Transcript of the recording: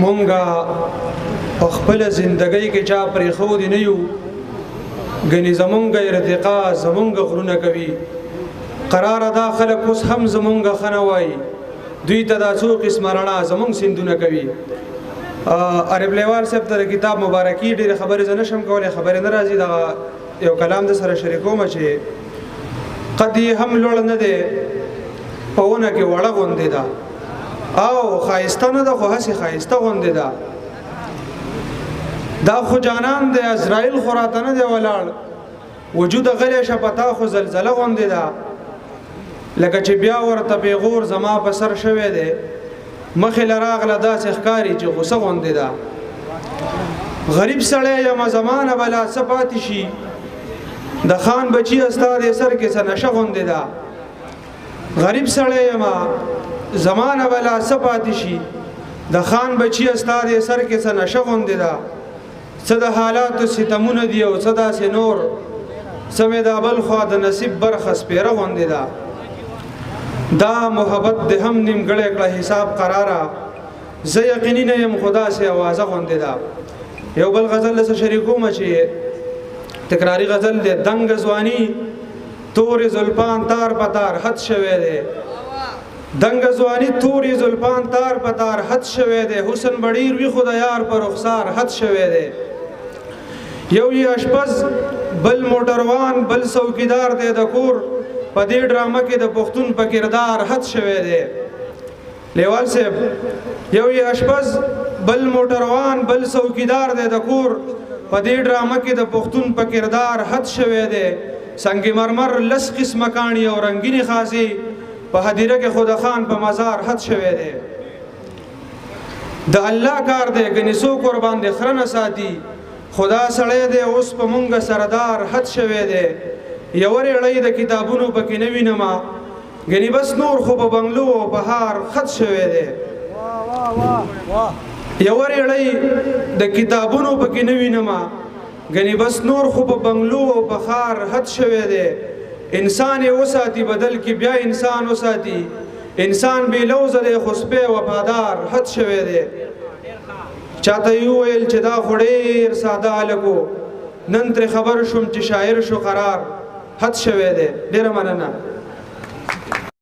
مونږه په خپل زندګۍ کې چا پرې خو دی نه یو، غني زمونږ ارتقا زمونږ غرونه کوي. قرار دا خلک اوس هم زمونږ خنه وای، دوی ته دا څو قسم رڼا زمونږ سندونه کوي. عرب لیوال صاحب ته کتاب مبارکي. ډېر خبرې زه نشم کولای، خبرې نه راځي. دا یو کلام د سره شریکوم چې قد یې هم لوړ نه دی، په ونه کې وړه غوندې ده، او ښایسته نه ده خو هسې ښایسته غوندې ده. دا خو جانان دی، عزرائیل خو راته نه دی ولاړ، وجود غلی شه پتا خو زلزله غوندې ده. لکه چې بیا ورته پیغور زما په سر شوی دی، مخې له راغله داسې ښکاري چې غوسه غوندې ده. غریب سړی یم، زمانه به لا څه پاتې شي، د خان بچي ستا د سر کې څه نشه غوندې ده. غریب سړی یم، زمانه به لا څه پاتې شي، د خان بچي ستا د سر کې څه نشه غوندې ده. څه د حالاتو ستمونه دي او څه داسې نور، څه مې دا بل خوا د نصیب برخه سپېره غوندې ده. دا محبت د هم نیمګړی کړه حساب قراره، زه یقیني نه یم خو داسې اوازه غوندې ده. یو بل غزل سره شریکوم چې تکراری غزل دی. دنګ ځواني تورې زلفان تار په تار حد شوی دی، دنګ ځواني تورې زلفان تار په تار حد شوی دی. حسن به ډېر وي خو د یار په رخسار حد شوی دی. یو یې اشپز، بل موټروان، بل څوکیدار دی د کور، په دې ډرامه کې د پښتون په کردار حد شوی دی. لیوال صاحب، یو یې اشپز، بل موټروان، بل څوکیدار دی د کور، په دې ډرامه کې د پښتون په کردار حد شوی دی. سنگ مرمر لس قسمه کاڼي او رنګینې خاصې، په هدیره کې خو د خان په مزار حد شوی دی. د الله کار دی ګنې څوک ورباندې خره نه ساتي، خدا سړی دی اوس په مونږ سردار حد شوی دی. یوه ریړۍ د کتابونو پکې نه وینمه، ګنې بس نور خو په بنګلو او په هار خط شوی دی. یوه ریړۍ د کتابونو پکې نه وینمه، ګنې بس نور خو په بنګلو او په ښار حد شوی دی. انسان یې وساتي بدل کې بیا انسان وساتي، انسان بې لوزه دی خو سپی وفادار حد شوی دی. چاته یې وویل چې دا خو ډېر ساده هلک و، نن ترې خبر شوم چې شاعر شو قرار حد شوی دی. ډېره مننه.